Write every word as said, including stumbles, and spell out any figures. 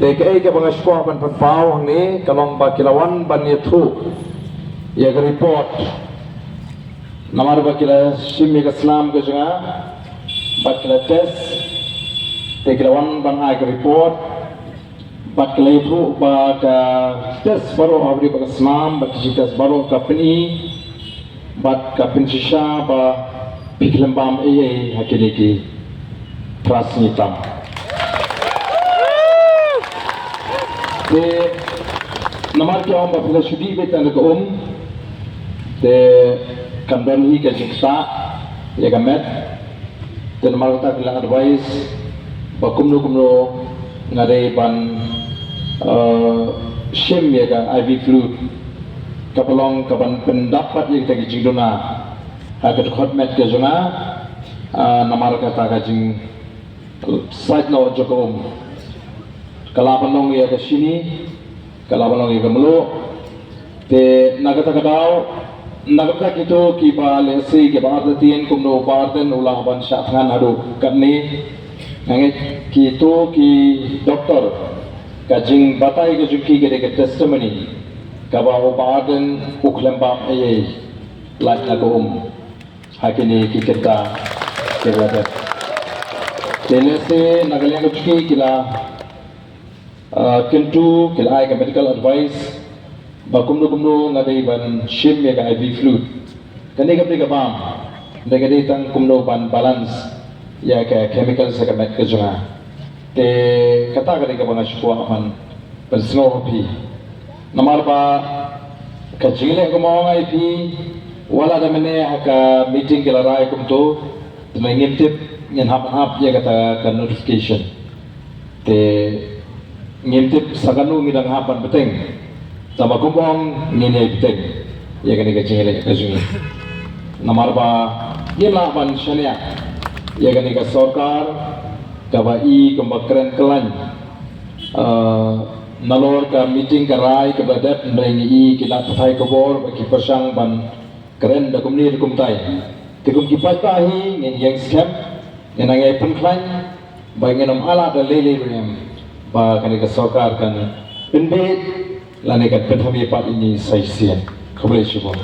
Te kaei kaba nga sngewkwah ban pynpaw hangne ka long ba ki la wan ban ïathuh ïa ka report. Namar ba ki la shim ïa ka snam ka jong nga bad ki la test. Te ki la wan ban ai ka report bad ki la ïathuh ba ka test baroh ha ka snam bad ki test baroh ka pyni bad ka pynshisha ba phi khlem bam ei ei ha kine ki phra sngi tam. Te namar ki ong ba phi la shu dih beit tang da ka um, te kam don hi ka jingktah ïa ka met. Te namar kata ki la advice ba kumno kumno nga dei ban, eh, shim ïa ka I V fluid kaba long kaban pyndap pat ïa kita ki jingduna ha ka dkhot met ka jong nga, ah, namar kata ka jingsait noh jong ka um. Ka lah ban long ïa ka shini, ka lah ban long ïa ka mluh. Te na kata ka daw, na kata kito kiba lehse kiba artatien kumno u Bah Ardent u lah ban shah thngan haduh katne. Nga ngeit kito ki doktor ka jingbatai ka jong ki ka dei ka testimony kaba u Bah Ardent u khlem bam ei ei lait na ka um ha kine ki kynta kiba la dep. Te lehse na ka liang ka jong ki ki la, ah, kyntu, ki la ai ka medical advice ba kumno kumno nga dei ban shim ïa ka I V fluid. Kane kam dei ka bam, hynrei ka dei tang kumno ban balance ïa ka chemical ha ka met ka jong nga. Te kata ka dei kaba nga sngewkwah ban pynsngew ha phi. Namar ba ka jingleh kumba ong ïa phi, wat la da mynne ha ka meeting ki la rai kumto, te ngim tip ngin hap hap ïa kata ka notification. Te ngim tip sa kano ngi dang hap ban bteng. Tangba kumba ong ngin ïai bteng ïa kane ka jingleh ka jong ngi. Namar ba ngim lah ban shaniah ïa kane ka sorkar kaba i kumba kren kyllaiñ. Ah, nalor ka meeting ka rai kaba la dep, hynrei ngi i ki lad pathai khubor ba ki pyrshang ban kren da kumne da kumtai. Te kum ki paidbah hi ngin ïeng skhem, ngin nang ïai pynkhlaiñ ba ngin ym ailad da lei lei ruh em ba kane ka sorkar kan pynbeit lane kan pynthame pat ïa ngi sa shisien. Khublei shibun.